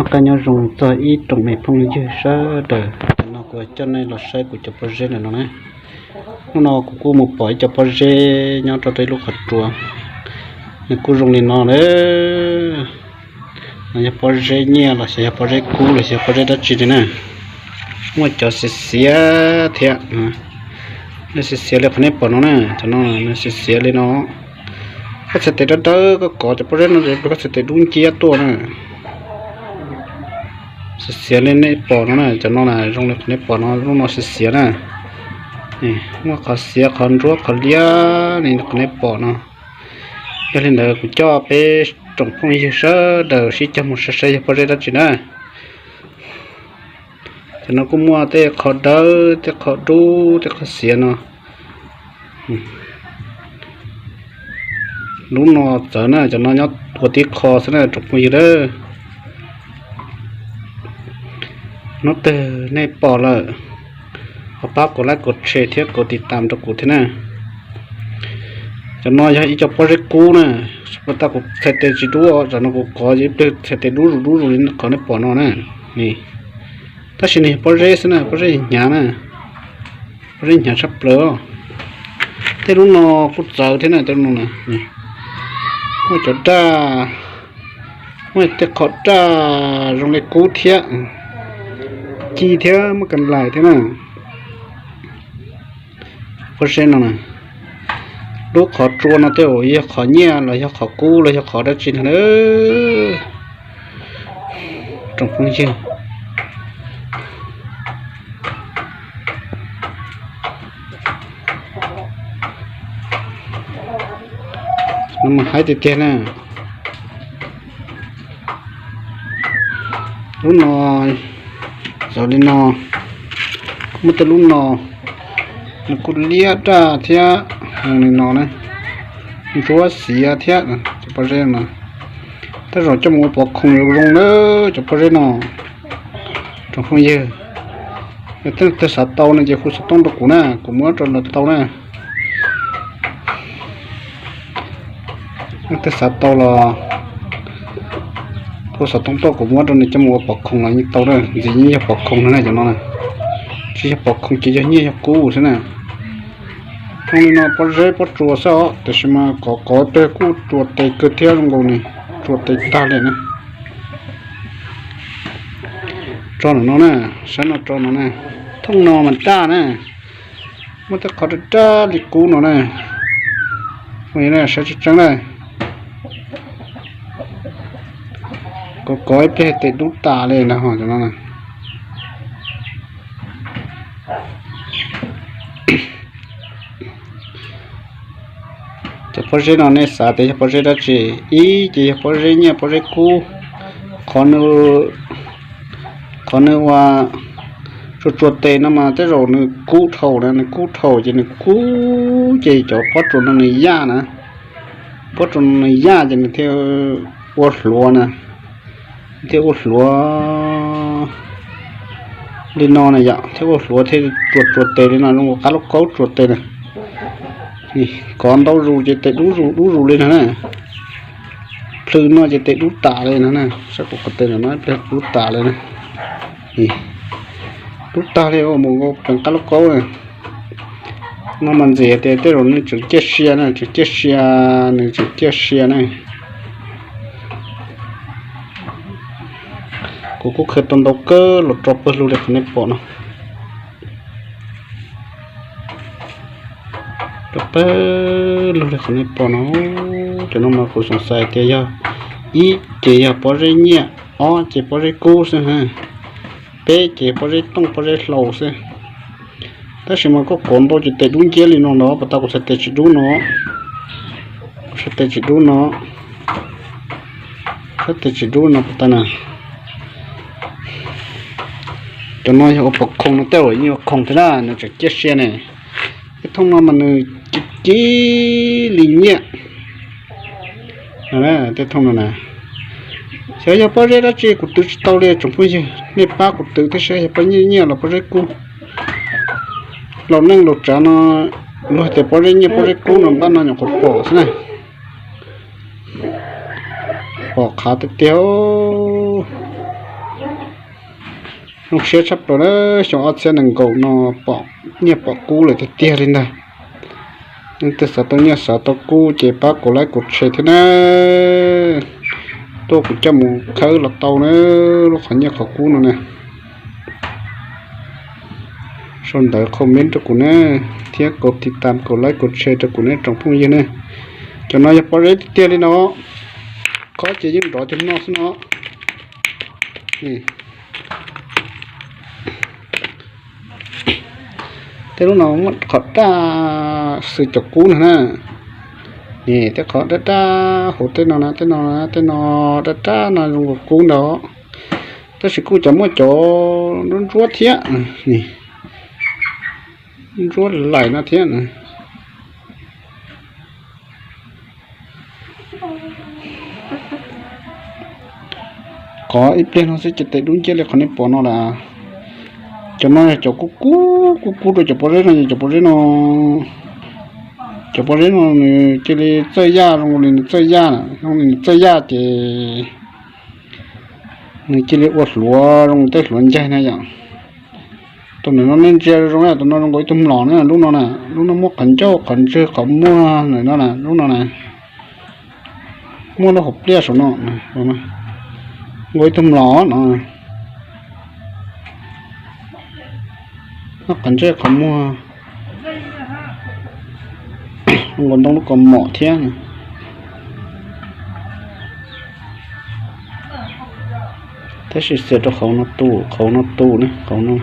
Noj qab nyob zoo txog ib tsoom me phooj ywg sawv daws, tam no kuv coj nej los saib kuv cov pob zeb ntawm no na. Hnub no kuv kuj mus pom ib co pob zeb nyob rau rau ib lub qhov tsua, nws kuj zoo li no lawm. No yog pob zeb nyiaj los xyov yog pob zeb kub los xyov pob zeb dab tsi li na. Muaj cov xiav xiav thiab, xiav xiav li qhov nej pom no na, cov no nws xiav xiav li no. Koj txhais tes dawb dawb koj kov cov pob zeb no ces koj txhais tes dub nciab tuaj na. Xiav xiav li nej pom no na, cov no na zoo li qhov nej pom no, lub no xiav xiav na. Muaj qhov xiav qhov ntsuab qhov liab li qhov nej pom no. Yog li ntawd kuv coj peb tsoom phooj ywg sawv daws sib cog mus saib saib yog pob zeb dab tsi na. Cov no kuj muaj tej qho dawb tej qho dub tej qho xiav no. Lub no txawv na, cov no nyob ua tib qho xwb na tsoom phooj ywg lawm. Hnub twg nej pom lawm, ho pab kuv like kuv share thiab kuv tiv tam rau kuv thiab na. Cov no yog ib co pob zeb kub na, tau kuv txhais tes tsis dub, tam no kuv kov ib pliag txhais tes dub zus dub zus li qhov nej pom no na. Tab sis nws yog pob zeb xwb na, pob zeb hnyav na, pob zeb hnyav tshaj plaws. Tej lub no kuj txawv thiab na, tej lub no na, muaj cov daj, muaj tej qho daj zoo li kub thiab, ci thiab muaj kas lais thiab na. Pob zeb no na, lub qhov tsua no tej zaum yog qhov nyiaj los yog qhov kub los yog qhov dab tsi ntag na. Tsoom phooj ywg, no mas haib tiag tiag na. Lub no txawv li no, muaj tej lub no nws kuj liab daj thiab, li no na, ntsuab xiav thiab. Cov pob zeb no tej zaum coj mus ua pov khoom yuav zoo na, cov pob zeb no. Tsoom phooj ywg, yog leej twg xav tau no ces hu xov tooj rau kuv na, kuv muab rau lawv tau na. Leej twg xav tau los hu xov tooj tuaj kuv muab rau nws coj mus ua pov khoom los yeej tau na, ntxiv yeej yog pov khoom no na cov no na. Tsis yog pov khoom ces yog nyiaj yog kub xwb na. Zoo li no pob zeb pob tsuas xwb os, tiam sis mas kov kov ib pliag kuj tsuas tes kawg thiab zoo nkaus nws tsuas tes tag li na. Tso no na, saib no tso no na, thooj no mas daj na, muaj tej qhov daj daj li kub no na. Saib tseeb tseeb na, kov kov ib pliag tes dub tas li na ho cov no. Cov pob zeb no nej xav tias yog pob zeb dab tsi? Ib ces yog pob zeb nyiaj pob zeb kub, qhov nws, qhov nws ua tsuas tsuas tes no mas tej zaum nws kub dhau na, nws kub dhau ces nws kub ces cov pob tsuas no nws yaj na, pob tsuas no nws yaj ces nws thiaj ua hluav na, thiaj ua hluav li no na yom, thiaj ua hluav thiaj tsuas tsuas tes li no zoo qab lub kaub tsuas tes na. Kov ntau zus ces tes dub zus dub zus li no na. Plhws no ces tes dub tas li no na, saib kuv qhov tes no pliag dub tas li na. Dub tag li ua mus nkaus peem qab lub kaub na. No mas ntxim tias tej zaum nws tseem ciaj sia na, tseem ciaj sia, nws tseem ciaj sia na. Kuv kuj khwv tau ntau kawg los rau pawg lug li qhov nej pom no. Rau pawg lug li qhov nej pom no. Cov no mas kuv xoom xais tias yog ib ces yog pob zeb nyiaj, ob ces pob zeb kub xwb, peb ces pob zeb tooj pob zeb hlau xwb. Tab sis mas koj kov ntau ces tes dub nciab li no ntag, puas tau? Kuv txhais tes tsis dub no, kuv txhais tes tsis dub no, txhais tes tsis dub no puas tau na? Cov no yog ua pov khoom no tej zaum yeej ua khoom thiab na, nws tseem ciaj sia ne. Tej thooj no mas nws ci ci li nyiaj. Tej thooj no na, xyov yog pob zeb dab tsi kuv twv tsis tau li tsoom phooj ywg, nej pab kuv twv thiab saib yog pob nyiaj nyiaj los pob zeb kub. Laus neej laus tsav no luag tias pob zeb nyiaj pob zeb kub no npaj no nyuam qhuav pom xwb na. Pom qhav tiag tiag. Zoo siab tshaj plaws na, xyoo ob txhiab nees nkaum no pom nyiaj pom kub lawm tiag tiag li ntag. Leej twg xav tau nyiaj xav tau kub ces pab kuv like kuv share thiab na. Tuaj kuv coj mus khawb los tau na, lub qhov nyiaj qhov kub no na. Sau ntawv comment rau kuv na, thiab kaum tiv tam kaum like kaum share rau kuv na tsoom phooj ywg na. Cov no yog pob zeb tiag tiag li no, khob ces yeej nrov cov no xwb no. Tej lub no muaj qhov daj xwm cov kub no na. Nim tej qhov daj daj hauv tej no na, tej no na, tej no daj daj no zoo li kub ntag. Tab sis kuj cov muaj cov ntsuab ntsuab thiab, ntsuab laim no thiab. Kov ib pliag no xwb ces tes dub nciab li qhov nej pom no lawm. Cov no yog cov kub kub kub kub rau cov pob zeb no, cov pob zeb no, cov pob zeb no nws cia li txawj yaj zoo li nws txawj yaj, zoo li nws txawj yaj ces nws cia li ua hluav zoo tej hluav ncaig na yom. Tus ntawm no nej ntsia zoo zoo na, tus no zoo nkaus ib tug mlom na, lub no na, lub no muaj qhov ncauj qhov ntswg qhov muag ntawm no na, lub no na, muaj lub hauv pliaj saum no, nkaus ib tug mlom no, muaj qhov ntswg qhov muag, nkaus ntoo lub kaus mom thiab. Tab sis xiam rau qhov no tu, qhov no tu ne, qhov no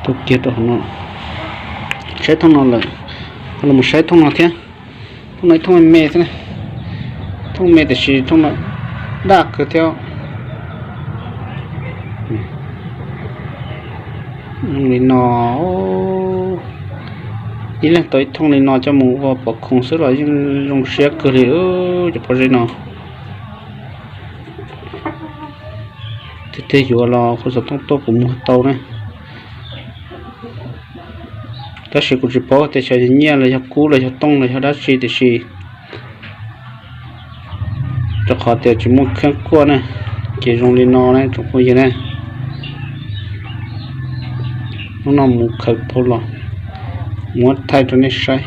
tu kiag rau qhov no. Saib thooj no lawm, los mus saib thooj no thiab. Thooj no ib thooj me xwb na, thooj me tiam sis thooj no daj kawg thiab. Li no, ib leeg tau ib thooj li no coj mus ua pov khoom xwb los yeej zoo siab kawg li cov pob zeb no. Tiag tiag yuav los kuv xov tooj tuaj kuv muag tau ne. Tab sis kuv tsis paub tias xyov yog nyiaj los yog kub los yog tooj los yog dab tsi tiam sis rau qhov tias tsis muaj kheeb kuaj ne, ces zoo li no ne tsoom phooj ywg ne. Hnub no mus khaws tau los muab thaij rau nej saib,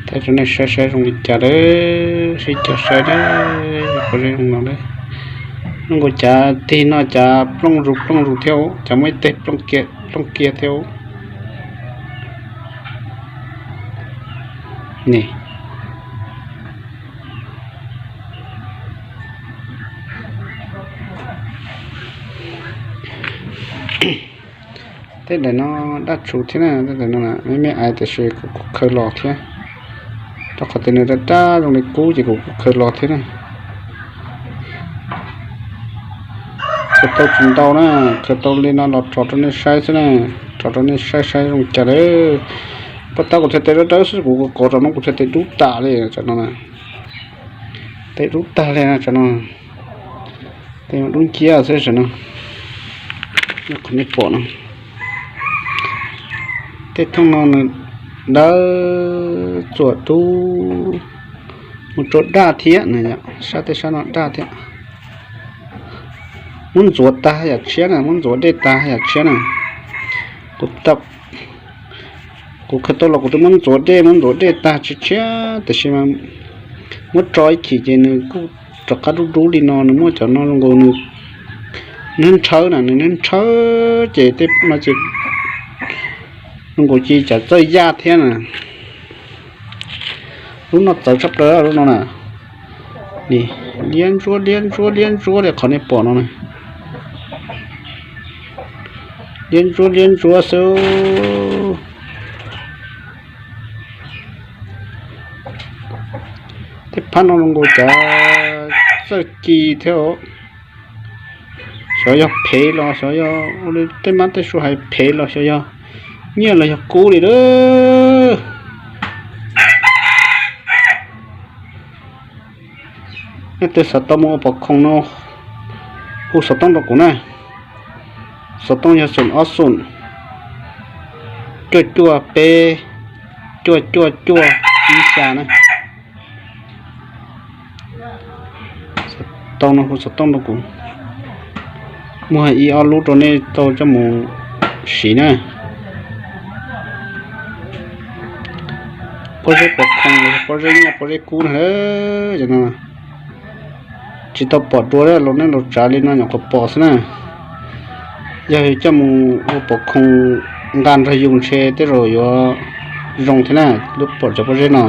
thaij rau nej saib saib zoo li cas lawm, sib cog saib lawm, pob zeb zoo no lawm. Zoo nkaus cav tig no cav plooj zus plooj zus thiab, cav muaj ib teg plooj kiag thiab. Ni tej daim no daj tshuv thiab na, tej daim no me me aiv tiam sis kuv kuj khaws los thiab, rau qhov tias nws daj daj zoo li kub ces kuv kuj khaws los thiab na. Khaws tau tsis ntau na, khaws tau li no los tso rau nej saib xwb na, tso rau nej saib saib zoo cas lawm. Puag ta kuv txhais tes dawb dawb xwb, kuv kov rau no kuv txhais tes dub tas li tsam no na. Tes dub tag li tsam no, tes dub nciab xwb tsam no. Qhov nej pom no, tej thooj no nws dawb txuam dub, mus rau daj thiab na, sab tej sab no daj thiab. Muab ntxuav tag yam tshiab na, muab ntxuav dej tag yam tshiab na. Kuv, kuv khaws tau los kuv twb muab ntxuav dej, muab ntxuav dej tag tshiab tshiab tiam sis mas muab tso ib chim ces nws kuj rov qab dub dub li no, nws muaj cov no zoo nkaus nws nrhawb nrhawb na, nws nrhawb nrhawb ces tej no ces zoo nkaus ci cas txawj yaj thiab na. Lub no txawv tshaj plaws lub no na. Ni, liab ntsuab liab ntsuab liab ntsuab li qhov nej pom no na. Liab ntsuab liab ntsuab xwb. Tej phab no zoo nkaus cov txawj ci thiab. Xyov yog phem los xyov yog ua li tej mab tej su hais phem los xyov yog nyiaj los yog kub li lawm. Nej twg xav tau mus ua pov khoom no hu xov tooj rau kuv na. Xov tooj yog xoom ob xoom cuaj cuaj peb cuaj cuaj cuaj ib xya na. Tau no kuv xov tooj rau kuv, muaj ib ob lub rau nej tau coj mus siv na. Pob zeb pov khoom, pob zeb nyiaj pob zeb kub na, cov no tsis tau pom dua los nej los tsav li no nyuam qhuav pom xwb na. Yog coj mus ua pov khoom nqa nrog yus ntshe tej zaum yuav zoo thiab na, lub pom cov pob zeb no.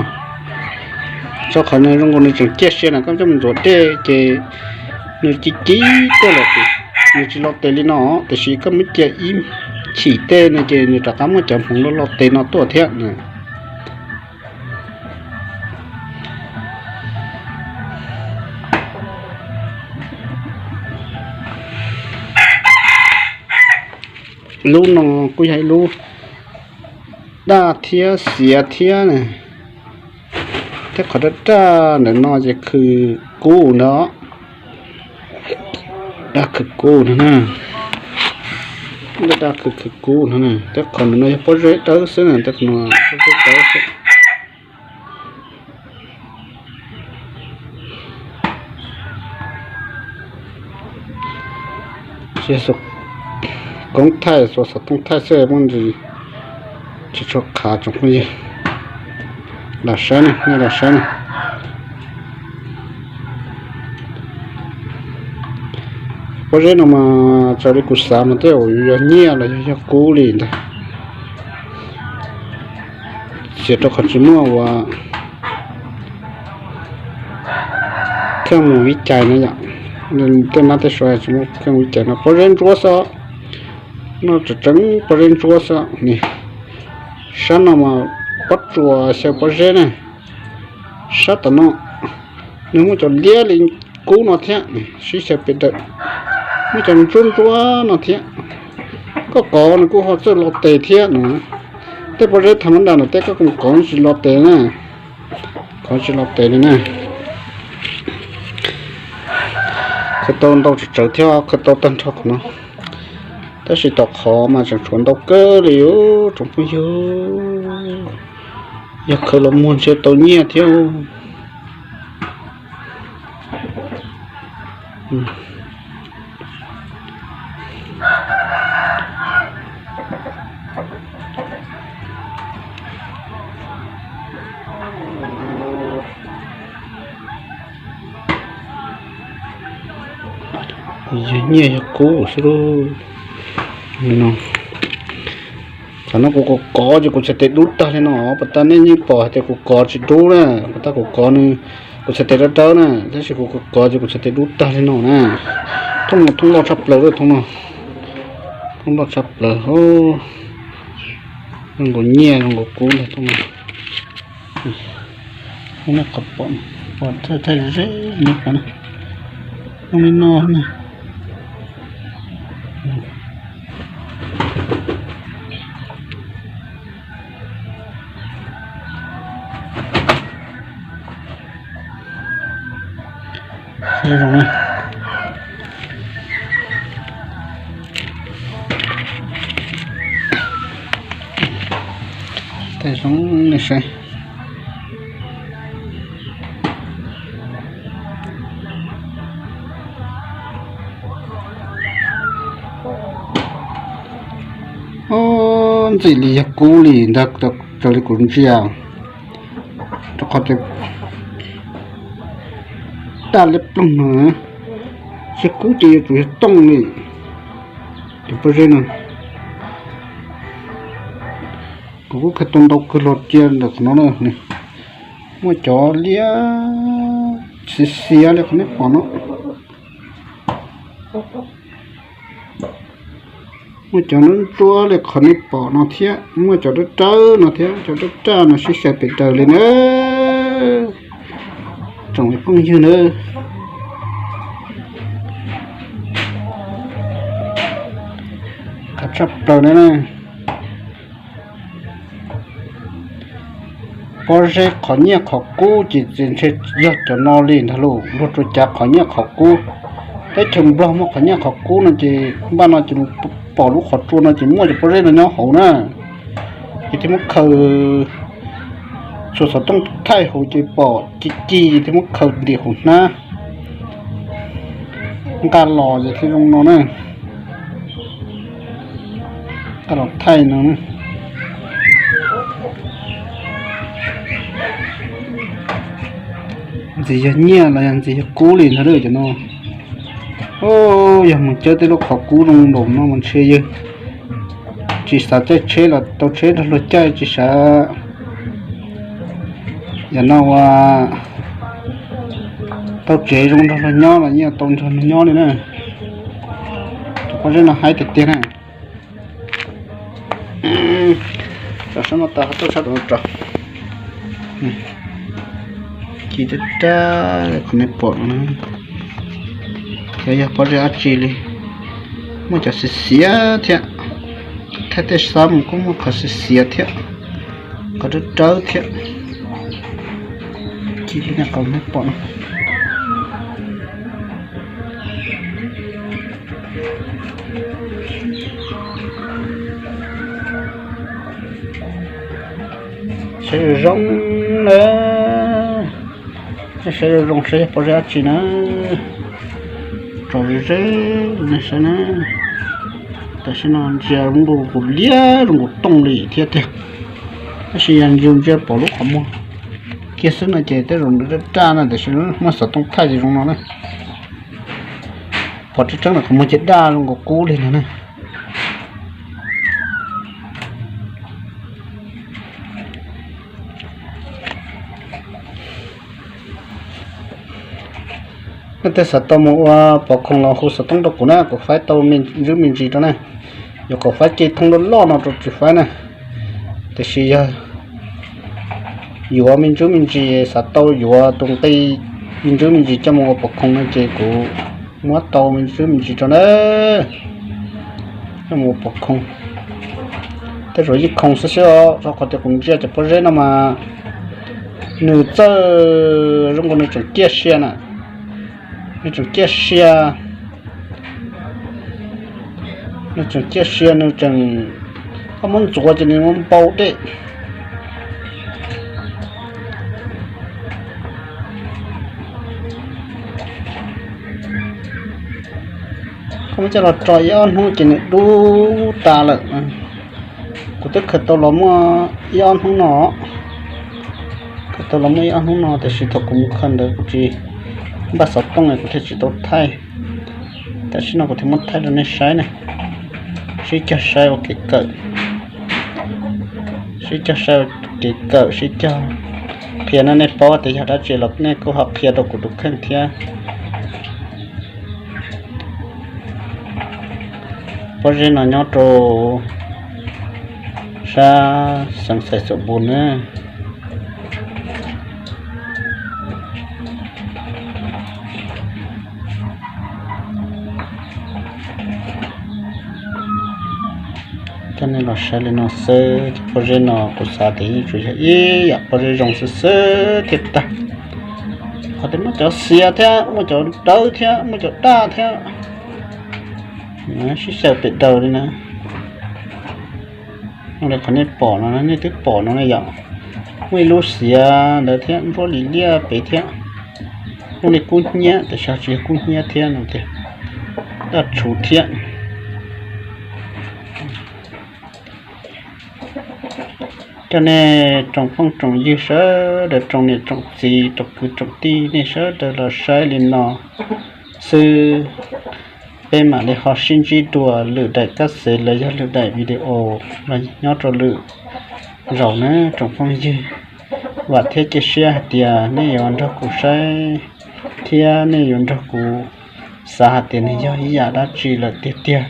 Rau qhov nws zoo nkaus nws tseem ciaj sia na, koj coj mus ntxuav dej ces nws ci ci tuaj lawm, nws tsis lo tes li no, tiam sis koj muab cia ib chim tej no ces nws rov qab muaj cov hmoov lo lo tes no tuaj thiab na. Lub no kuj yog ib lub daj thiab xiav thiab na. Tej qhov daj daj ntawm no ces khw kub ntag. Daj khw kub no na. Daj daj khw khw kub no na. Tej qhov ntawm no yog pob zeb dawb xwb na, tej qhov no pob zeb dawb xwb. Koob thaij xuas xov tooj thaij xwb muaj ntsis tsis tshua qhav tsoom phooj ywg. Lam saib ne, nej lam saib ne. Pob zeb no mas raws li kuv xav mas tej zaum yog nyiaj los yog yog kub li ntag. Txiav rau qhov tsis muaj ua kheej mus vib cais na yom. Tej mab tej suav tsis muaj kheej vib cais no pob zeb ntsuab xwb. No tseem tseem pob zeb ntsuab xwb ne. Sab no mas pob tsuas xyaw pob zeb ne. Sab tom no nws muaj cov liab li kub no thiab, sib xyaw pes daws. Muaj cov ntsuab ntsuab no thiab. Koj kov nws kuj ho txawj lo tes thiab no. Tej pob zeb thaum ntawd no tej koj mus kov tsis lo tes na. Kov tsis lo tes li na. Khaws tau ntau tsawv tsawv thiab, khaws tau tag nrho qhov no. Tab sis tom qhov mas tseem tshuav ntau kawg li tsoom phooj ywg. Yog khaws los muag ntshe tau nyiaj thiab. Yog nyiaj yog kub xwb lauj. Thaum no kuv kov kov ces kuv txhais tes dub tag li no, puas tas nej yeej pom hais tias kuv kov tsis dub na, puas tas kuv kov nws, kuv txhais tes dawb dawb na, tab sis kuv kov kov ces kuv txhais tes dub tag li no na. Thooj no thooj loj tshaj plaws, thooj no thooj loj tshaj plaws. Zoo nkaus nyiaj zoo nkaus kub ntag thooj no. Nej qhov pom, pom thaij thaij ze nej pom na, zoo li no na. Saib zoo na. Tej zoo nej saib. Ntxim li yog kub li ntag raws li kuv ntsia. Rau qhov tias daj liab ploog no, yog kub ces yuav tsum yog tooj li. Tus pob zeb no kuv kuj khaws tau ntau kawg los cia ntawm qhov no na. Muaj cov liab xiav xiav li qhov nej pom no. Muaj cov ntsuab ntsuab li qhov nej pom no thiab, muaj cov dawb dawb no thiab, cov dawb dawb no sib xyaw pes daws li na. Tsoom phooj ywg na, qab tshaj plaws na. Pob zeb qhov nyiaj qhov kub ces txiv ntshe yog cov no li ntag lauj, luag tsuas cav qhov nyiaj qhov kub. Teb chaws Nplog muaj qhov nyiaj qhov kub no ces npaj no ces mus pom lub qhov tsua no ces muaj cov pob zeb no nyob hauv na. Ces thiaj muab khaws Tsuas xov tooj thaij hauv ces pom ci ci thiab muab khaws ntim hauv hnab. Nqa los ces thiaj zoo no na. Nqa los thaij no. Ntxiv yog nyiaj los yog ntxiv yog kub li ntag cov no. Yog mus caij tej lub qhov kub zoo nraum no mas ntshe yawg tsis xav caij tsheb los tau tsheb nrog luag caij tsis xav. Yam no ua tau tsev zoo nrog luag nyob los yeej tau nrog luag nyob li na. Cov pob zeb no haib tiag tiag na. Rau sab no tas tuaj sab rau no rau. Ci rab rab qhov nej pom no na. Cov yog pob zeb dab tsi li, muaj cov xiav xiav thiab. Thaij tej xab mus kuj muaj qhov xiav xiav thiab, qhov rawb rawb thiab. Ci li nej qhov nej pom no. Saib zoo zoo na, saib zoo zoo saib yog pob zeb dab tsi na. Tso ze ze nej saib na. Tam sim no ntsia zoo nkaus kuv liab zoo nkaus tooj li thiab tiag. Tab sis yog ntsia ntsia pom lub qhov muag kiag xwb no ces tej zaum nws daj daj na, tiam sis muab xov tooj thaij ces zoo no na. Pom tseeb tseeb no qhov muag ces daj zoo nkaus kub li no na. Nej tej xav tau mus ua pov khoom los hu xov tooj rau kuv na, kuv faib tau me ntsuj me ntsis rau na. Yuav kom faib ce thoob loj loj no rau tsis faib na. Tiam sis yog yuav me ntsuj me ntsis, xav tau yuav tus nqi me ntsuj me ntsis coj mus ua pov khoom no ces kuv muab tau me ntsuj me ntsis rau na. Coj mus ua pov khoom, tej zaum yeej khoom xwb xwb os, rau qhov tias kuv ntsia cov pob zeb no mas nws txawj zoo nkaus nws tseem ciaj sia na. Nws tseem ciaj sia, nws tseem ciaj sia, nws tseem, koj muab ntxuav ces nws muab npau dej. Koj muab coj los tso ib ob hnub ces nws dub tas lawm. Kuv twb khaws tau los muaj ib ob hnub no, khaws tau los muaj ib ob hnub no, tiam sis thaum kuv mus khaws ntawd kuv tsis npaj xov tooj, kuv thiaj tsis tau thaij. Tam sim no kuv thiaj muab thaij rau nej saib ne. Sib cog saib ua kev kawm, sib cog saib ua kev kawm, sib cog qhia no, nej paub tias yog dab tsi los nej kuj ho qhia rau kuv tus kheej thiab. Pob zeb no nyob rau sab xeev Xais Xaum Npus na. Coj nej los saib li no xwb, pob zeb no kuv xav tias yeej tsuas yog ib yam pob zeb zoo xwb xwb thiab tag. Qhov tias muaj cov xiav thiab, muaj cov dawb thiab, muaj cov daj thiab. Sib xyaw pem daws li na. Zoo li qhov nej pom no, nej twb pom no ne yom. Muaj ib lub xiav ntawd thiab, nruab li liab pem thiab. Zoo li kub hnyiab, tiam sis tsis yog kub hnyiab thiab no tiag, daj tshuv thiab. Coj nej tsoom phooj tsoom ywg sawv daws, tsoom niam tsoom txiv, tsoom kwv tsoom tij, nej sawv daws los saib li no xwb. Peb mam li ho sib ntsib dua lwm daim kab xev los yog lwm daim video los nyob rau lwm zaus na tsoom phooj ywg. Vam thiab cia siab hais tias nej yuav nrog kuv saib thiab nej yuav nrog kuv xav hais tias nws yog ib yam dab tsi lawm tiag tiag.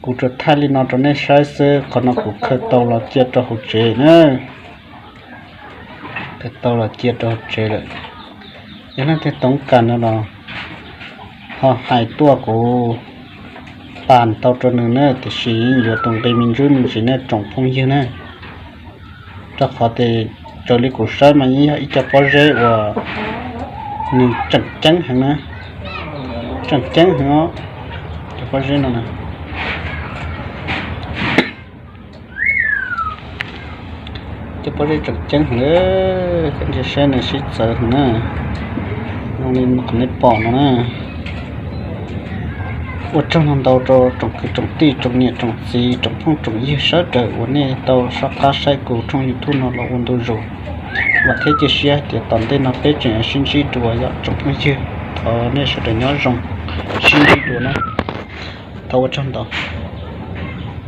Kuv tsuas thaij li no rau nej saib xwb, qhov no kuv khaws tau los cia rau hauv tsev na. Khaws tau los cia rau hauv tsev lawm. Yog leej twg toob kas no los ho hais tuaj kuv pam tau rau nws na, tiam sis yeej yuav tus nqi me ntsuj me ntsis nej tsoom phooj ywg na. Rau qhov tias raws li kuv saib mas yeej yog ib co pob zeb uas nws tseem ceeb heev na, tseem ceeb heev os, cov pob zeb no na. Cov pob zeb tseem ceeb heev, koj ntsia saib nws sib txawv heev na. Zoo li qhov nej pom no na. Ua tsaug ntau rau tsoom kwv tsoom tij, tsoom niam tsoom txiv, tsoom phooj tsoom ywg sawv daws uas nej tau soj qab saib kuv tshooj YouTube no los ua ntu zus. Vam thiab cia siab tias tom ntej no peb tseem sib ntsib dua yom tsoom phooj ywg. Thov nej sawv daws nyob zoo, sib ntsib dua na. Thov ua tsaug ntau.